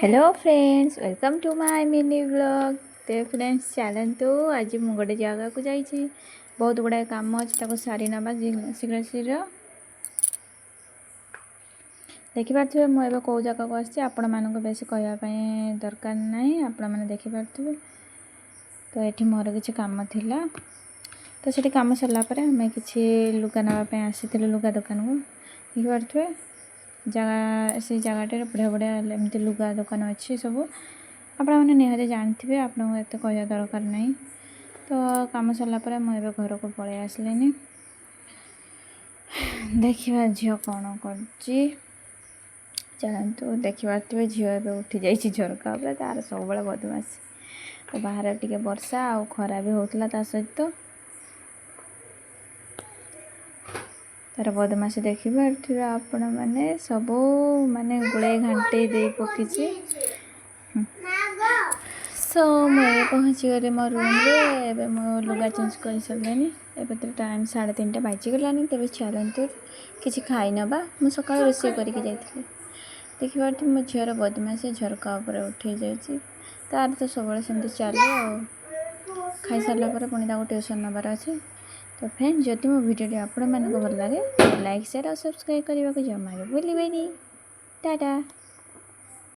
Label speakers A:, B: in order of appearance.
A: Hello friends, welcome to my mini vlog। ତ friends, ଚାଲନ୍ତୁ, ଆଜି ମୁଁ ଗୋଟେ ଜାଗାକୁ ଯାଇଛି। ବହୁତ ଗୁଡ଼ାଏ କାମ ଅଛି, ତାକୁ ସାରି ନେବା ଶୀଘ୍ର ଶୀଘ୍ର। ଦେଖିପାରୁଥିବେ ମୁଁ ଏବେ କେଉଁ ଜାଗାକୁ ଆସିଛି। ଆପଣମାନଙ୍କୁ ବେଶୀ କହିବା ପାଇଁ ଦରକାର ନାହିଁ, ଆପଣମାନେ ଦେଖିପାରୁଥିବେ। ତ ଏଠି ମୋର କିଛି କାମ ଥିଲା। ତ ସେଠି କାମ ସରିଲା ପରେ ଆମେ କିଛି ଲୁଗା ନେବା ପାଇଁ ଆସିଥିଲୁ ଲୁଗା ଦୋକାନକୁ। ଦେଖିପାରୁଥିବେ ଜାଗା, ସେଇ ଜାଗାଟାରେ ବଢ଼ିଆ ବଢ଼ିଆ ଏମିତି ଲୁଗା ଦୋକାନ ଅଛି ସବୁ। ଆପଣମାନେ ନିହାତି ଜାଣିଥିବେ, ଆପଣଙ୍କୁ ଏତେ କହିବା ଦରକାର ନାହିଁ। ତ କାମ ସରିଲା ପରେ ମୁଁ ଏବେ ଘରକୁ ପଳେଇ ଆସିଲିନି। ଦେଖିବା ଝିଅ କ'ଣ କରୁଛି। ଚାଲନ୍ତୁ, ଦେଖିପାରୁଥିବେ ଝିଅ ଏବେ ଉଠି ଯାଇଛି ଝରକା ଉପରେ। ତାର ସବୁବେଳେ ବଦମାସି। ତ ବାହାରେ ଟିକେ ବର୍ଷା ଆଉ ଖରା ବି ହେଉଥିଲା, ତା ସହିତ ତାର ବଦମାସି ଦେଖିପାରୁଥିବେ ଆପଣମାନେ। ସବୁ ମାନେ ଗୁଳେଇ ଘାଣ୍ଟେଇ ଦେଇ ପକେଇଛି। ସୋ ମୁଁ ଏବେ ପହଞ୍ଚିଗଲି ମୋ ରୁମ୍ରେ। ଏବେ ମୁଁ ଲୁଗା ଚେଞ୍ଜ କରିସାରିଲିଣି। ଏବେ ତ ଟାଇମ୍ 3:30 ବାଜିଗଲାଣି। ତେବେ ଚାଲନ୍ତୁ, କିଛି ଖାଇ ନେବା। ମୁଁ ସକାଳୁ ରୋଷେଇ କରିକି ଯାଇଥିଲି। ଦେଖିପାରୁଥିବେ ମୋ ଝିଅର ବଦମାସି, ଝରକା ଉପରେ ଉଠେଇ ଯାଇଛି। ତାର ତ ସବୁବେଳେ ସେମିତି ଚାଲେ। ଆଉ ଖାଇସାରିଲା ପରେ ପୁଣି ତାକୁ ଟ୍ୟୁସନ୍ ନେବାର ଅଛି। ତ ଫ୍ରେଣ୍ଡ, ଯଦି ମୋ ଭିଡ଼ିଓଟି ଆପଣମାନଙ୍କୁ ଭଲ ଲାଗେ, ଲାଇକ୍, ସେୟାର ଆଉ ସବସ୍କ୍ରାଇବ୍ କରିବାକୁ ଜମାରୁ ଭୁଲିବେନି। ଟାଟା।